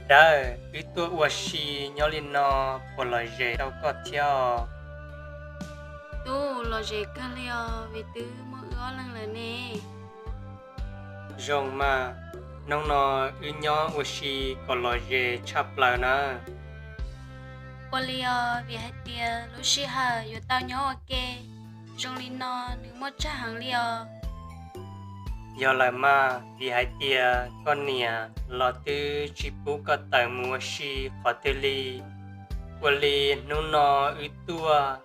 Dawb, wb tuaj ua si nyob li no puas lom zem rau koj thiab os? Tub, lom zem kawg li os, vim twb muaj wb ob leeg lawm ne. Zoo mas, hnub no wb nyob ua si kom lom zem tshaj plaws nawb. Ua li os, vim hais tias lub sij hawm yuav tau nyob ua ke zoo li no nws muaj tshaj heev li os. Yog lawm mas, vim hais tias koj niam los twb tsis pub koj tawm mus ua si qhov twg li. Ua li hnub no wb tuaj,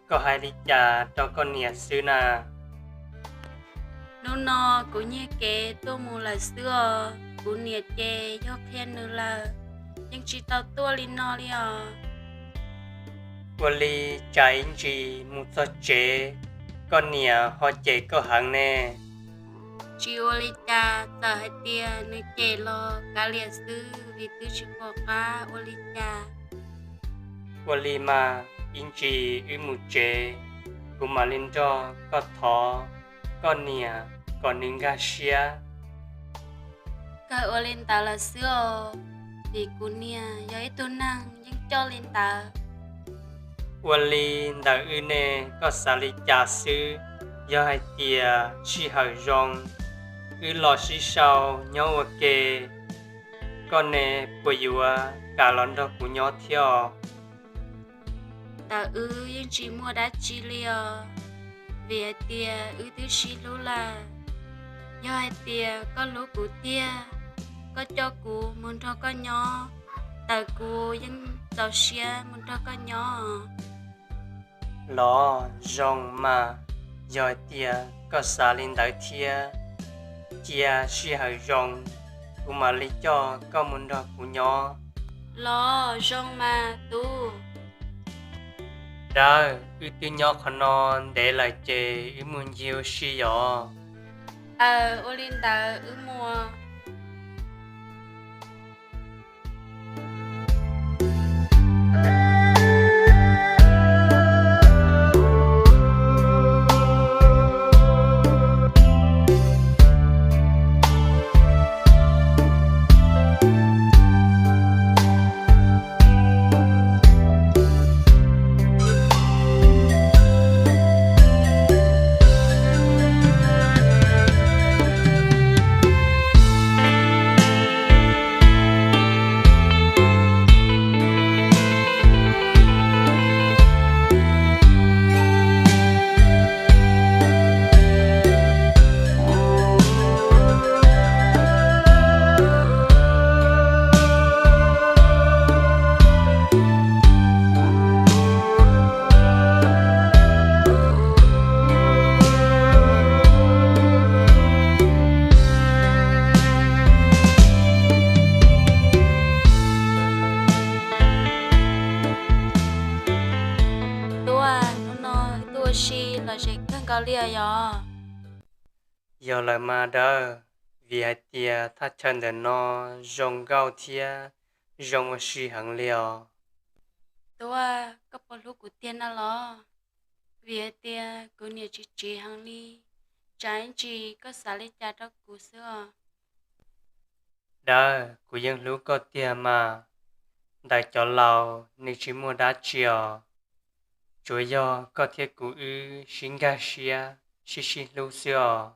koj hais li cas rau koj niam xwb na? Hnub no kuv nyiag kev tuaj mus lawm xwb os, kuv niam ces yog qhia nws lawm, yeej tsis tau tuaj li no li os. Ua li tsam ib ntsis mus txog tsev, koj niam ho cem koj heev ne. Tsis ua li cas, txawm hais tias nws cem los kav liam xwb vim twb tsis pom qab ua li cas. Ua li mas, ib ntsis wb mus tsev, kuv mam li nrog koj thov koj niam kom nws nkag siab. Kawg ua li ntawd lawm xwb os, vim kuv niam yog ib tug neeg yeej coj li ntawd. Ua li ntawm wb ne, koj xav li cas xwb? Yog hais tias sij hawm zoo, wb los sib sau nyob ua ke, koj ne puas yuav kam los nrog kuv nyob thiab os? Ntawm wb yeej tsis muaj dab tsi li os, vim hais tias wb twb sib hlub lawm. Yog hais tias koj hlub kuv tiag, koj coj kuv mus nrog koj nyob, ntawm kuv yeej txaus siab mus nrog koj nyob. Los zoo mas, yog hais tias koj xav li ntawd thiab, cia sij hawm zoo, kuv mam li coj koj mus nrog kuv nyob. Los zoo mas tub. Dawb, wb twb nyob qhov no ntev lawm ces wb mus ncig ua si os. Aw, ua li ntawd wb mus. Tub, hnub no tuaj ua si los zem kawg nkaus li os yog? Yog lawm mas dawb, vim hais tias thaj chaw ntawm no zoo nkauj thiab zoo ua si heev li os. Tub, koj puas hlub kuv tiag na los? Vim hais tias kuv niam tsis tsiv heev li, tsam ib ntsis koj xav li cas rau kuv xwb os. Dawb, kuv yeej hlub koj tiag mas. Ntawm cov laus nws tsis muaj dab tsi os, tsuas yog koj thiab kuv wb sib nkag siab, sib sib hlub xwb os.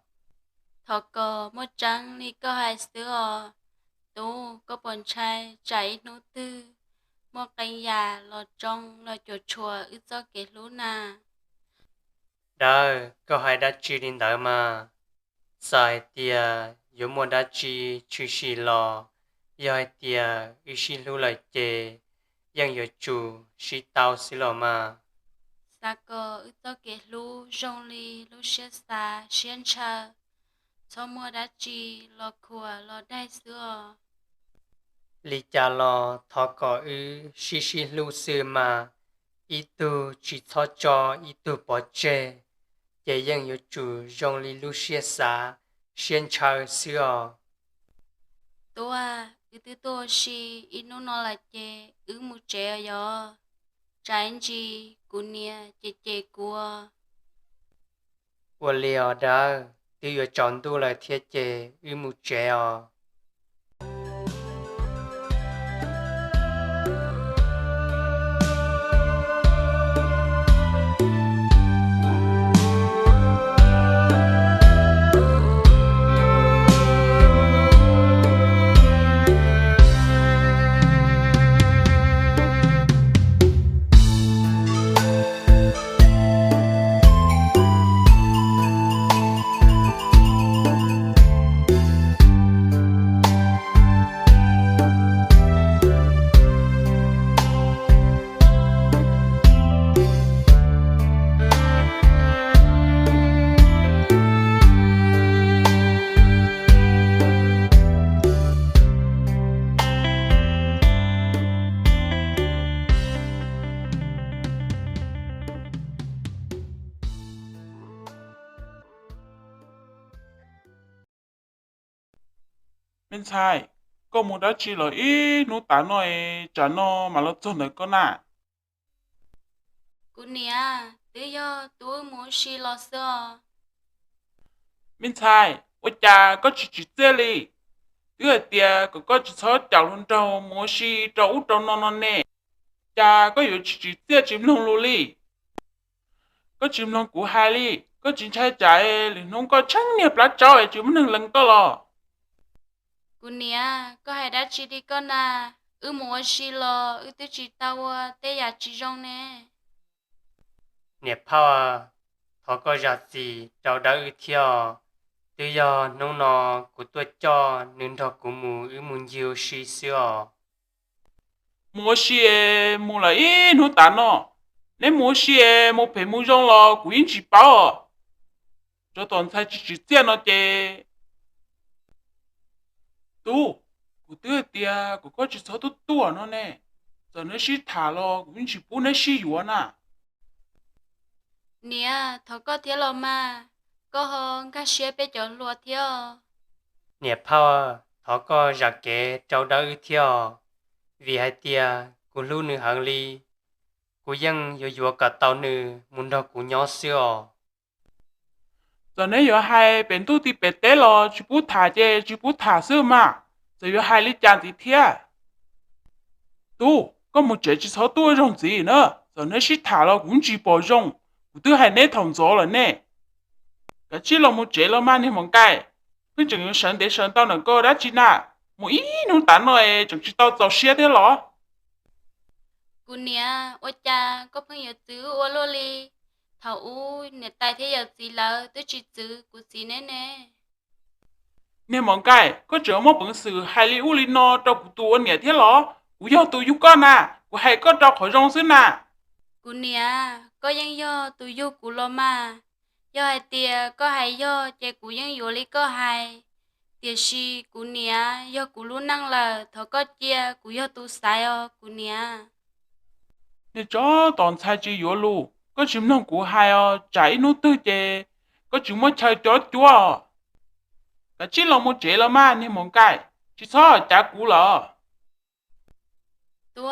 Thov kom muaj tseeb li koj hais xwb os. Tub, koj puas ntshai tsam ib hnub twg muaj qee yam los tsoo los cuam tshuam wb txoj kev hlub na? Dawb, koj hais dab tsi li ntawd mas? Txawm hais tias yuav muaj dab tsi tshwm sim los, yog hais tias wb sib hlub lawm ces yeej yuav tsum sib tau xwb los mas. Xav kom wb txoj kev hlub zoo li lub siab xav siab ntshaw, txhob muaj dab tsi los khuam los daig xwb os. Li cas los thov kom wb sib sib hlub xwb mas, ib tug tsis txhob tso ib tug pov tseg, ces yeej yuav tsum zoo li lub siab xav siab ntshaw xwb os. Tub, wb twb tuaj ua si ib hnub no lawm ces wb mus tsev os yog? Tsam ib ntsis kuv niam cem cem kuv. Ua li os dawb, twb yuav tsaus ntuj lawm thiab ces wb mus tsev os. Me ntxhais, koj mus dab tsi los ib hnub tas no es tsam no mam los txog ntawm koj na? Kuv niam, twb yog tus wb mus ua si los xwb os. Me ntxhais, ua cas koj tsis tsim txiaj li? Twb hais tias kom koj tsis txhob caum hluas nraug mus ua si rau ub rau no no ne. Cas koj yuav tsis tsim txiaj tsis mloog lus li? Koj tsis mloog kuv hais li, koj tsis ntshai tsam lwm hnub koj tsheej niag plab tsaub es tsis muaj neeg lees koj los? Kuv niam, koj hais dab tsi li koj na? Wb mus ua si los wb twb tsis tau ua tej yam tsis zoo ne. Niam phauj, thov koj zam txim rau dawb wb thiab os. Twb yog hnub no kuv tuaj coj nws nrog kuv mus, wb mus ncig ua si xwb os. Mus ua si es mus lawm ib hnub tas no, neb mus ua si es mus phem mus zoo los kuv yeej tsis paub. Tsov tom ntxhais tsis tsim txiaj no ces. Tub, kuv twb hais tias kom koj tsis txhob tuaj tuaj no ne. Txawm neb sib tham los kuv yeej tsis pub neb sib yuav na. Niam, thov koj thiab los mas, koj ho nkag siab peb cov hluas thiab. Niam phauj, thov koj zam kev rau dawb wb thiab os, vim hais tias kuv hlub nws heev li. Kuv yeej yuav yuav kom tau nws mus nrog kuv nyob xwb os. Txawm neb yuav hais pem ntuj ti pem teb los tsis pub tham ces tsis pub tham xwb mas, txawm yuav hais li cas ntxiv thiab. Tub, koj mus tsev tsis txhob tuaj zaug ntxiv na, txawm neb sib tham los kuv tsis pom zoo, kuv twb hais neb thaum ntxov lawm ne. Kav tsij los mus tsev los mas niag Maum Nkaij, pheej tseem yuav sawv ntev sawv ntau ntawm koj dab tsi na, mus ib hnub tas no es tseem tsis tau txaus siab thiab los? Kuv niam, ua cas koj pheej yuav txwv ua luaj li? Thaum ub niam tais thiab yawm txiv lawv twb tsis txwv kuv txiv neb ne. Niag Maum Nkaij, koj tseem muaj peev xwm hais li ub li no rau kuv tus ua niam thiab los? Kuv yog tus yug koj na, kuv hais koj rau qhov zoo xwb na. Kuv niam, koj yeej yog tus yug kuv los mas, yog hais tias koj hais yog ces kuv yeej yuav li koj hais. Tiam sis kuv niam, yog kuv lub neej lawm, thov koj cia kuv yog tus xaiv os kuv niam. Niag tsov tom ntxhais tsis yuav lus, koj tsis mloog kuv hais os, tsam ib hnub twg ces koj tsis muaj chaw cob cuab. Kav tsij los mus tsev los mas niag Maum Nkaij, tsis txhob cav kuv lawm. Tub,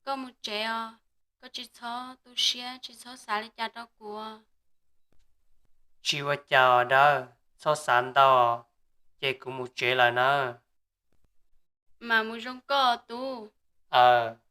koj mus tsev os, koj tsis txhob tu siab tsis txhob xav li cas rau kuv. Tsis ua cas dawb, txhob xav ntau, ces kuv mus tsev lawm na. Mas mus zoo koj tub. Npawg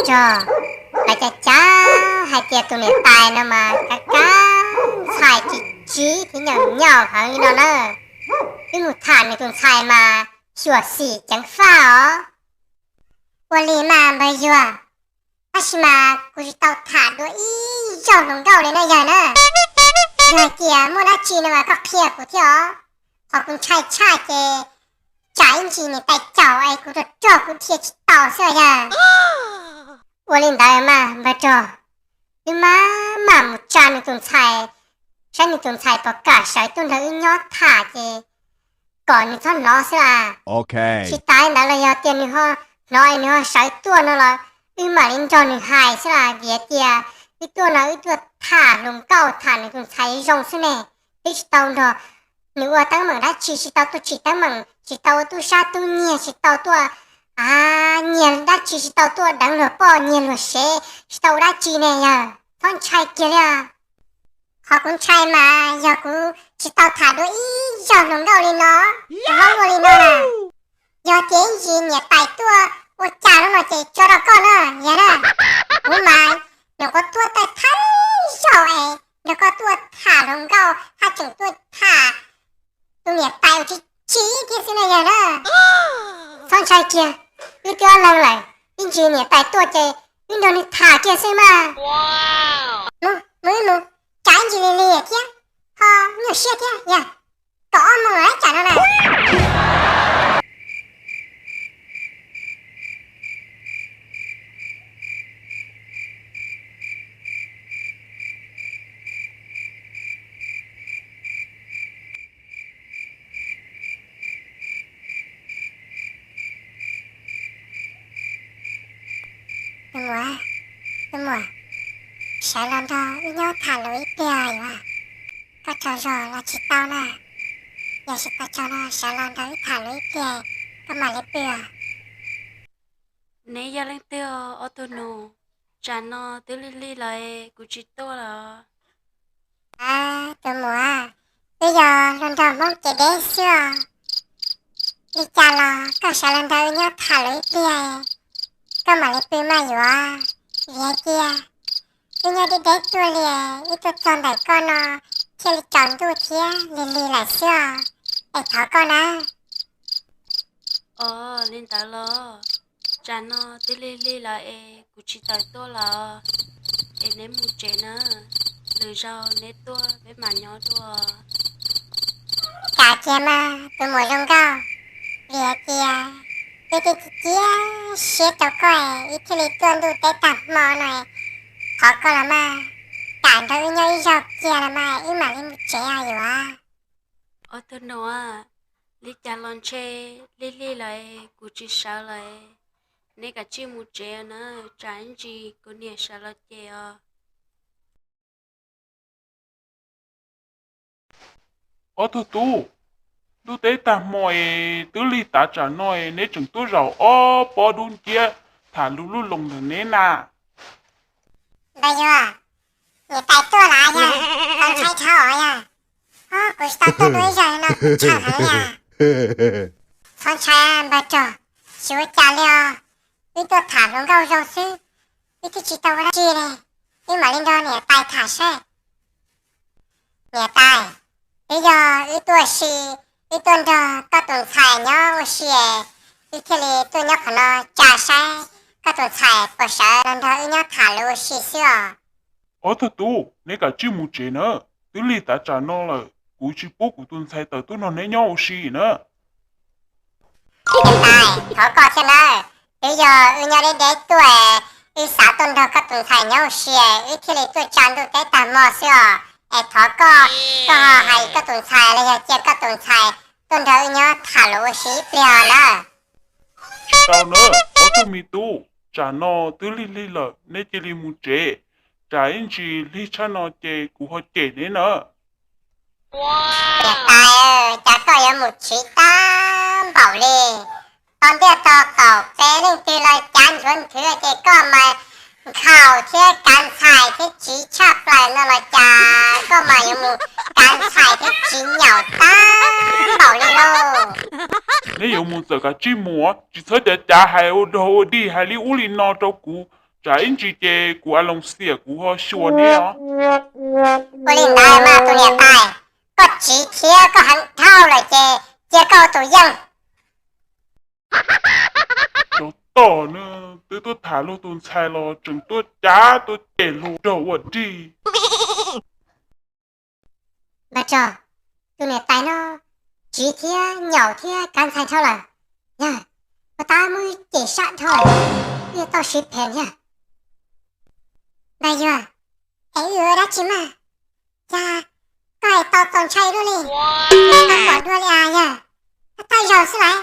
Rog, lawv cav cav hais tias tus niam tais no mas kav kav ntxhais tsis tsiv thiab nyaum nyaum heev li no na. Wb mus tham nws tus ntxhais mas xyuam xim ceev faj os. Ua li mas npawg Yuag, tab sis mas kuv tsis tau tham dua ib zaug hluas nkauj li na yawg na. Yog hais tias muaj dab tsi no mas koj qhia kuv thiab os. Qhov kuv ntshai tshaj ces tsam ib ntsis niam tais caum es kuv rog rog kuv dhia tsis tau xwb yawg. Ua li ntawd mas npawg Rog, wb maj mam mus tsa nws tus ntxhais, saib nws tus ntxhais puas kam sawv tuaj nrog wb nyob tham ces kom nws txhob hnov xwb las. Tsis tas li ntawd los yog tias nws ho hnov es nws ho sawv tuaj no los wb mam li nrog nws hais xwb las, vim tias wb tuaj no wb tuaj tham hluas nkauj tham nws tus ntxhais zoo xwb ne. Twb tsis tau nrog nws ua teeb meem dab tsi, tsis tau tuaj tsim teeb meem, tsis tau ua tub sab tub nyiag, tsis tau tuaj nyiag dab tsi, tsis tau tuaj deev luag poj nyiag luag sev, tsis tau ua dab tsi ne yawg. Txhob ntshai kiag li. Qhov kuv ntshai mas yog kuv tsis tau tham dua ib zaug hluas nkauj li no, kuv ua li no na. Yog tias ib ntsis niam tais tuaj ua cas no ces tso rau koj na yawg na. Kuv mas nyuam qhuav tuaj tawm thawj zaug es nrog koj tuaj tham hluas nkauj haj tseem tuaj tham tus niam tais uas tsis tsim thiab xwb na yawg na. Txhob ntshai kiag, wb twb ob leeg lawm, ib ntsis niam tais tuaj ces wb nrog nws tham kiag xwb mas. Mus mus, tsam ib ntsis li li thiab, ho nyuaj siab thiab yawg. Kaum ob moos lawm tsam no na. Tus muam, tus muam, sawv los nrog wb nyob tham lus ib pliag yuav. Koj tsaug zog los tsis tau na, yog tsis tau tsaug no sawv los nrog wb tham lus ib pliag, koj mam li pw. Neb yog leej twg os ob tug nus? Tsam no twb lig lig lawm kuv tsis tuaj lawm. Tus muam, wb yog hluas nraug Hmoob ces deb xwb os. Li cas los koj sawv los nrog wb nyob tham lus ib pliag, koj mam li pw maj yuav. Vim hais tias wb nyob deb deb tuaj li, wb tuaj txog ntawm koj no thiaj li tsaus ntuj thiab lig lig lawm xwb os. Es thov koj nawb. Os, li ntawd los tsam no twb lig lig lawm es kuv tsis tau tuaj lawm, es neb mus tsev na, lwm zaus neb tuaj peb mam nyob dua. Kav kiag mas tus muam zoo nkauj, vim hais tias wb twb cia siab rau koj es wb thiaj li tuaj ntuj teb tag hmo no. Thov koj los mas, kam nrog wb nyob ib zaug kiag los mas wb mam li mus tsev os yuav. Ob tug nus, li cas los ntshe lig lig lawm kuv tsis sawv lawm, neb kav tsij mus tsev na, tsam ib ntsis kuv niam sawv los ces os. Ob tug tub, ntuj teb tag hmo es twb lig tav tsam no es neb tseem tuaj zaum ob pob dub nciab tham lus lub loos ntawm neb na. Npawg Yuag, niam tais tuaj lawm yog, txaus ntshai dhau os yog. Kuv tsis tau tuaj dua ib zaug no kuv tshawj heev yog. Txhob ntshai npawg Rog, tsis ua cas li os. Wb tuaj tham hluas nkauj zoo xwb, wb twb tsis tau ua dab tsi li. Wb mam li nrog niam tais tham seb. Niam tais, twb yog wb tuaj ua si, wb tuaj nrog koj tus ntxhais nyob ua si, wb thiaj li tuaj nyob qhov no tsa saib koj tus ntxhais puas sawv los nrog wb nyob tham lus ua si xwb os. Ob tug tub, neb kav tsij mus tsev na, twb lig tav tsam no lawm kuv tsis pub kuv tus ntxhais tawm tuaj nrog neb nyob ua si na. Niam tais, thov koj thiab nawb, twb yog wb nyob deb deb tuaj, wb xav tuaj nrog koj tus ntxhais nyob ua si, wb thiaj li tuaj tsa ntuj teb tag hmo xwb os. Es thov koj, koj ho hais koj tus ntxhais los yog cia koj tus ntxhais tuaj nrog wb nyob tham lus ua si ib pliag nawb. Tau nawb ob tug me tub, tsam no twb lig lig lawm neb cia li mus tsev, tsam ib ntsis lig tshaj no ces kuv ho cem neb nawb. Niam tais, cas koj yuav mus tsiv tag npaum li, tau ntiaj tau qaum peb leej twg los cav nchuav nthwv ces koj mas nkhaus thiab kav ntxhais thiab tsiv tshaj plaws no los cas koj mas yuav mus kav ntxhais thiab tsiv nyaum tag npaum li lauj. Neb yuav mus txawm kav tsij mus, tsis txhob cav cav hais ua dog ua dig hais li ub li no rau kuv, tsam ib ntsis ces kuv a loos xiam kuv ho xyuas neb os. Ua li ntawd mas tus niam tais, koj tsiv thiab koj heev dhau lawm ces cia koj ua tus yeej. Tsov tom na, twb tuaj tham luag tus ntxhais los tseem tuaj cav tuaj cem luag dog ua dig. Npawg Rog, tus niam tais no tsiv thiab nyaum thiab kav ntxhais dhau lawm, yog puas tab muab cem sab dhau lawm, wb yuav tau siv phem yog. Npawg Yuag, es wb yuav ua dab tsi mas? Cas koj hais tau txaus ntshai luaj li, tau pom dua li as yog, tab tab zaug xwb lauj.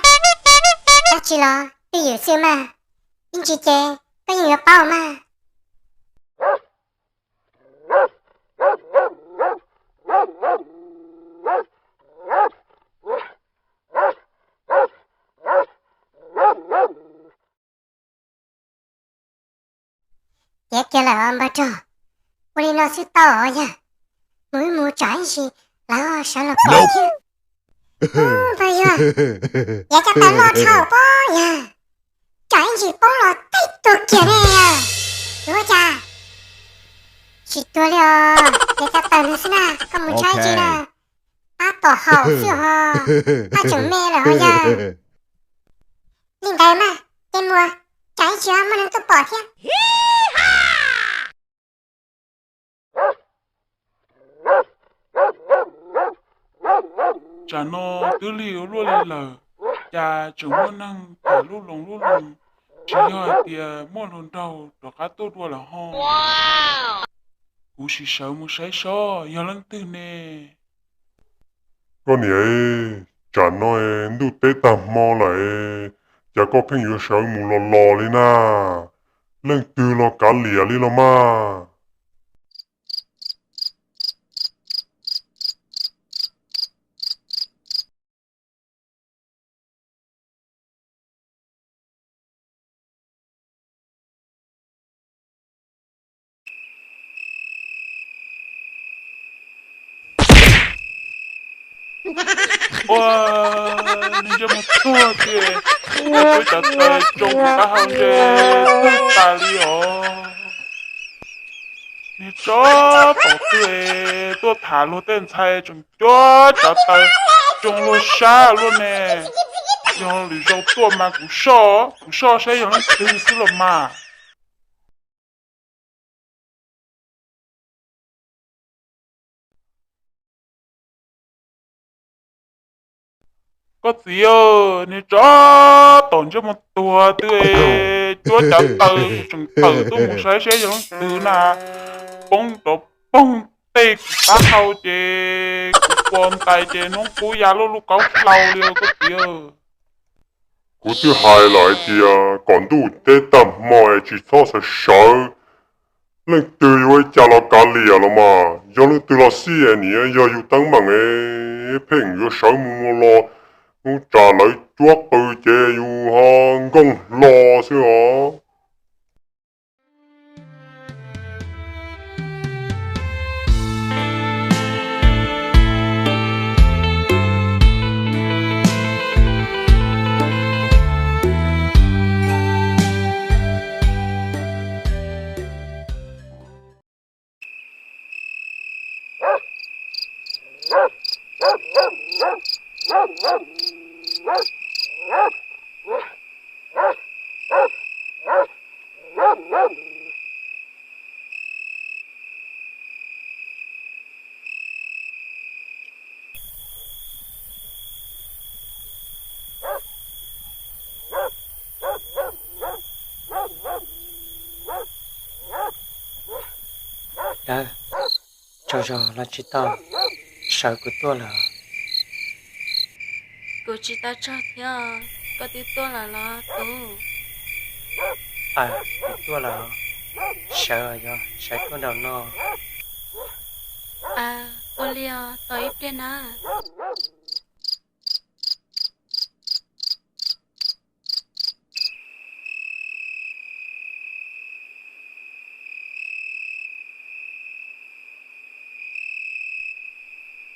Dab tsi los twj ywm xwb mas, ib ntsis ces koj yeej yuav paub mas. Tiav kiag lawm os npawg Rog, ua li no xwb tau os yog, mus wb mus tsam ib ntsis lawv sawv los pom thiab. Npawg Yuag, yav cov taws loj dhau pob yog, tsam ib ntsis poob los tej tuag kiag ne yog. Yuav ua cas? Tsis tuag li os, yav cov taws no xwb na, koj mus ntshai tsi na. Tab tom haum xwb ho, tab tseem me lawm ho yog. Li ntawd mas, ces mus, tsam ib ntsis ho muaj neeg tuaj pom thiab. Tsam no twb lig ua luaj li lawm, cas tseem muaj neeg tham lub loos lub loos, tsis yog hais tias muaj hluas nraug rov qab tuaj dua lawm ho. Kuv sim sawv mus saib seb yog leej twg ne. Koj niam, tsam no ntuj teb tag hmo lawm, cas koj pheej yuav sawv mus los los li na? leej twg los kav liam li los mas. Ua, niag ntsej muag tuag tiag, tuaj cov taw tsoo kuv taub hau ntsej tuag tas li os. Niag tsov tom twg tuaj tham luag tej ntxhais tseem cuab cov taw tsoo luag sab luaj ne. Yog lwm zaus tuaj mas kuv soj, kuv soj saib yog leej twg xwb los mas. Koj txiv, niag tsov tom ntsej muag tuag twg cuab cov taw kuv tseem tawm tuaj mus saib saib yog leej twg na. Poob rov poog tej kuv taub hau ces kuv pos ntais ces hnub qub ya luaj lub kaub hlau li koj txiv. Kuv twb hais lawm hais tias kom ntuj teb tag hmo es tsis txhob sawv sawv. Leej twg yuav ua cas los kav liam los mas, yog leej twg los xij es niam yog yus teeb meem es pheej yuav sawv mus los, hnub tsam lawv cuab qw ces yus ho nkooj hlo xwb os. Dawb, tsaug zog los tsis tau, sawv kuv tuaj lawm. Kuv tsis tau tsaug thiab, koj twb tuaj lawm los tub? Aws, kuv tuaj lawm, sawv yog sawv tuaj nraum no. Aws, ua li os, tos ib pliag na.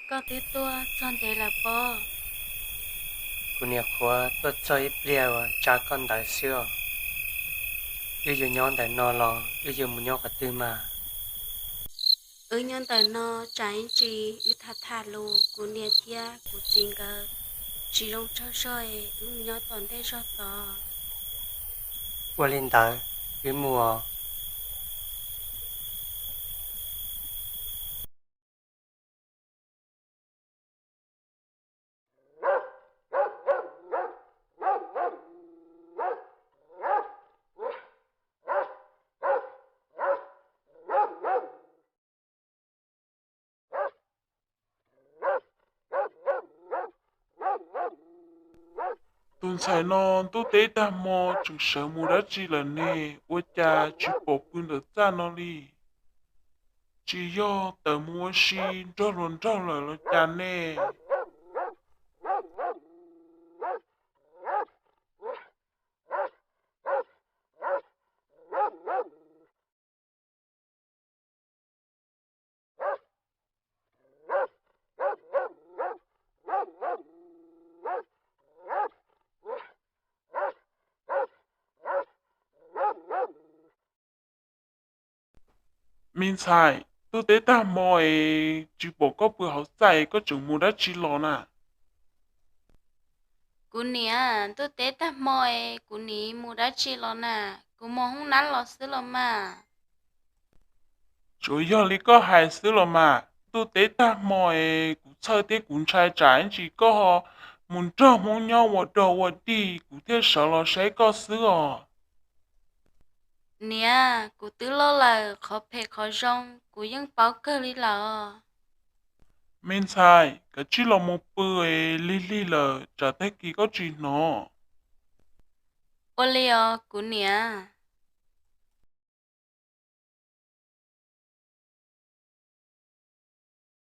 Koj twb tuaj txog ntev lawm pob? Kuv niam qhuav tuaj txog ib pliag uas tsa koj ntawd xwb os. Wb yuav nyob ntawm no los wb yuav mus nyob qhov twg mas? Wb nyob ntawm no tsam ib ntsis wb tham tham lus kuv niam thiab kuv txiv nkawd tsis zoo tsaug zog es wb mus nyob tom ntej zog tod. Ua li ntawd, wb mus os. Tus ntxhais no ntuj teb tag hmo tseem sawv mus dab tsi lawm ne? Ua cas tsis pom pw ntawm txaj no li? Tsis yog tawm mus ua si nrog hluas nraug lawm los cas ne? Me ntxhais, ntuj teb tag hmo es tsis pom koj pw hauv txaj es koj tseem mus dab tsi los na? Kuv niam, ntuj teb tag hmo es kuv nim mus dab tsi los na? Kuv mus hoob nab los xwb los mas. Tsuas yog li koj hais xwb los mas, ntuj teb tag hmo es kuv txhawj thiab kuv ntshai tsam ib ntsis koj ho mus nrog Hmoob nyob ua dog ua dig kuv thiaj sawv los saib koj xwb os. Niam, kuv twb loj lawm, qhov phem qhov zoo kuv yeej paub kawg li lawm. Me ntxhais, kav tsij los mus pw es lig lig lawm tsam tag kis koj tsis hnov. Ua li os kuv niam.